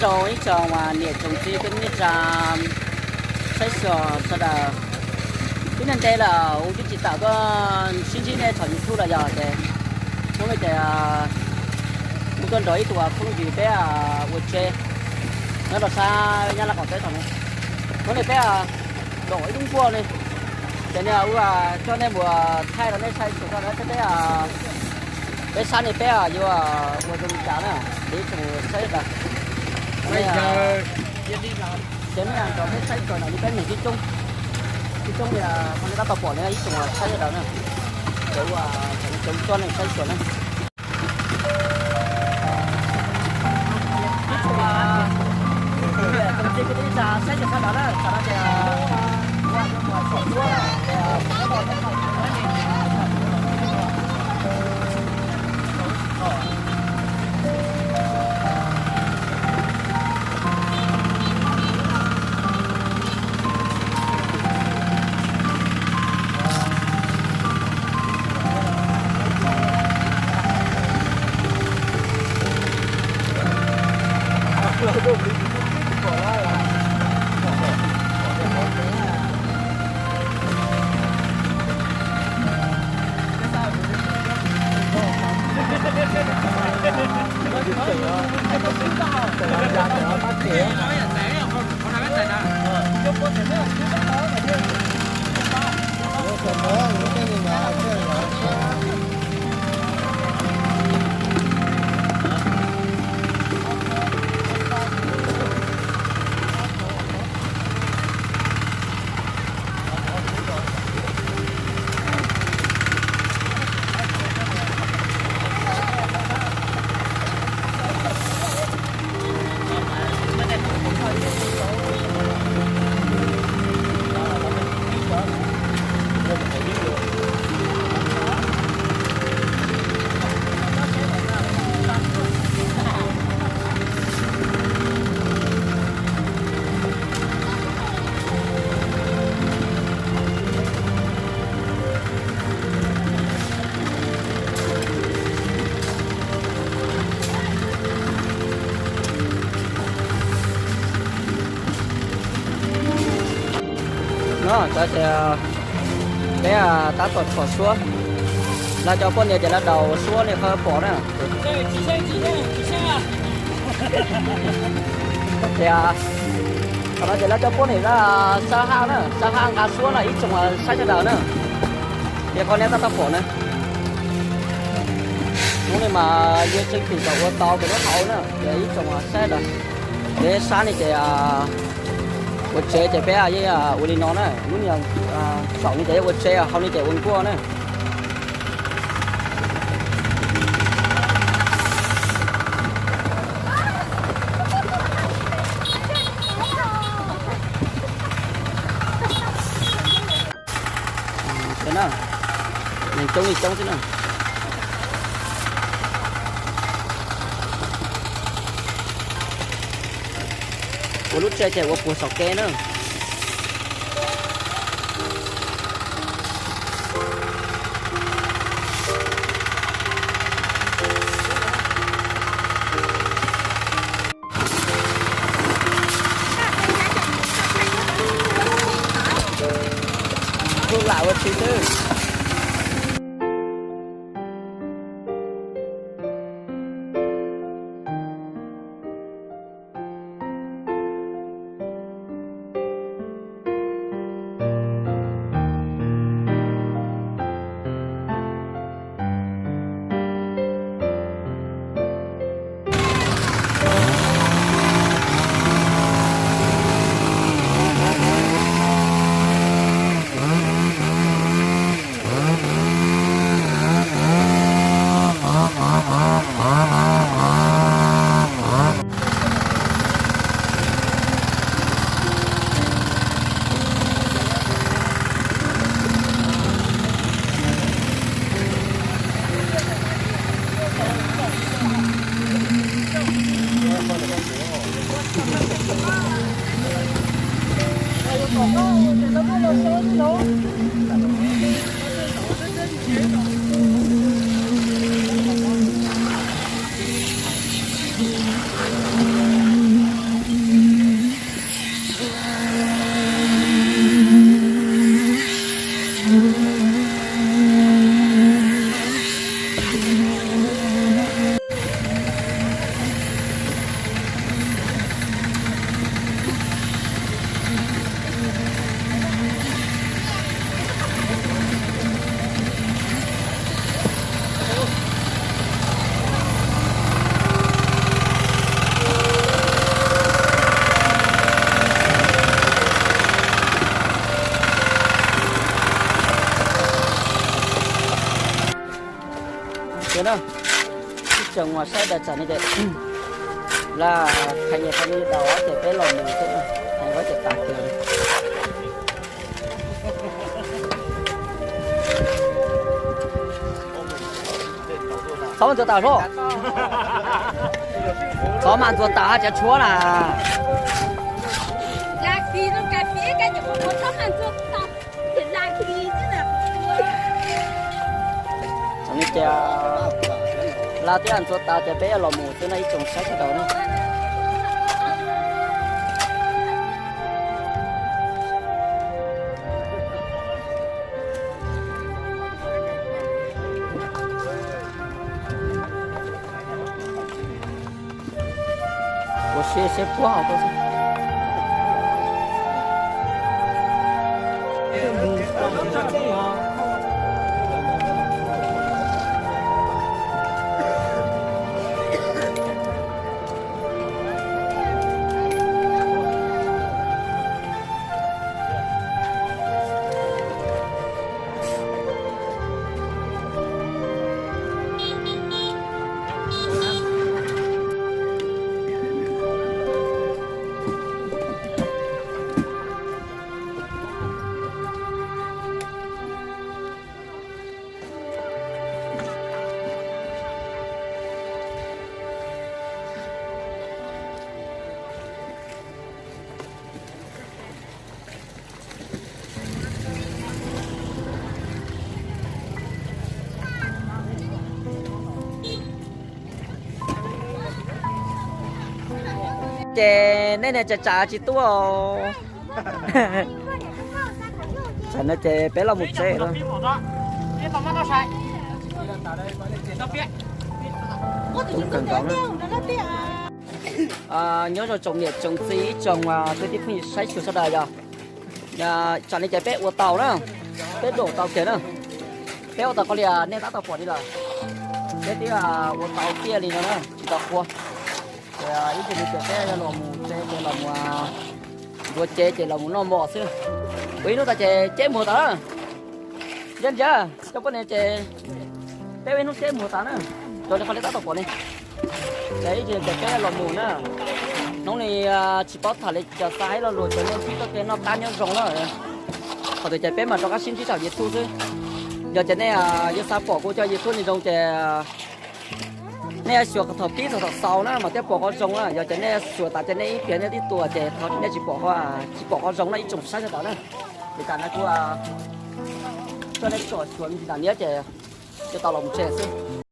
Rau ib tsoom niam tsoom txiv kwv tij neej tsa saib xyuas sawv daws, twb ntev ntev lawm kuv twb tsis tawm tuaj sib ntsib nej thaum YouTube los yog ces hnub no ces kuv tuaj nrog ib tug phooj ywg peb ua tsev nyob rau sab Nyab Laj qaum teb thaum no. Hnub no peb dom ib lub nkuaj ne, ces nws ua coj nej mus thaij rau nej saib xyuas sawv daws thiab peb, peb sab no peb yuav ua zoo li cas na, ces ib tsoom saib sawv daws. Ces nej nrog peb saib xyuas no li peb neeg coob coob, coob coob li qhov nej tab tom pom no ib tsoom saib sawv daws na, ces ua cov coj nej saib xyuas na. No, cov tias peb tab tom phom suab, lawv cov poj niam ces lawv daus suab nej qhov pom na. Tias qhov no ces lawv cov poj niam lawv sab haj na, sab haj nqa suab no ib tsoom saib sawv daws na. Ces qhov nej tab tom pom na, hnub no mas yog tseem tsis tau ua tau pem lub hauv na, ces ib tsoom saib sawv daws. Peb sab no ces ua tsev ces peb yeej ua li no na, lub niag saum no ces ua tsev, hauv no ces ua nkuaj na. Neeg coob li coob xwb na. Ua lub tsev ces ua puag saum kev na. Kuj lam ua tsis twb. Tsoom uas saib tas tsam no ces laj qhia nyias qhov me daus ces peb los mus xwb, qhia nyias qhov ces tas kiag. Txhob ntxuav tas hlo. Txhob mas ntxuav tas haj tseem tshuav na. Txhob ntxuav tas, laj thiab ntxuav tas ces peb yuav los mus xwb no ib tsoom saib sawv daws na. Ua siab siab puag hauv tuaj xwb. Ces nej niag tsam tsam tsis tuaj. Tsam no ces peb los mus tsev lawm. Nyob zoo tsoom niam tsoom txiv ib tsoom kwv tij phooj ywg saib xyuas sawv daws yog, tsam no ces peb ua tau na, peb doom tau kiag na. Peb ua tau qhov li nej tab tom pom li lawm, peb twb ua tau tiaj li no na tsis tau qhua. Ces ib ntsis no ces peb yuav los mus tsev ces los mus ntxuav cev ces los mus noj mov xwb. Ua ib hnub tas ces ceb mus tas na. Ntsia ntsia cov poj niam ces peb ua ib hnub ceb mus tas na, raws li qhov nej tab tom pom ne. Ces ib ntsis ces peb los mus na. Hnub no tsis paub tham li cas, xa ib lo lus ces nej sib txoj kev noj qab nyob zoo na. Qhov twg ces peb mam rov qab sib ntsib saum YouTube xwb. Yog ces nej yuav xav pom kuv cov YouTube no zoo ces nej xyuas thaum pib txog thaum xaus na mas thiaj pom qhov zoo na. Yog ces nej xyuas tas ces nej ib pliag nej twb tuaj ces thov nej tsis pom, tsis pom qhov zoo na ib tsoom saib sawv daws na. Ces tas no kuv coj nej tsom xyuas me ntsis nas niab ces yuav tau los mus tsev xwb.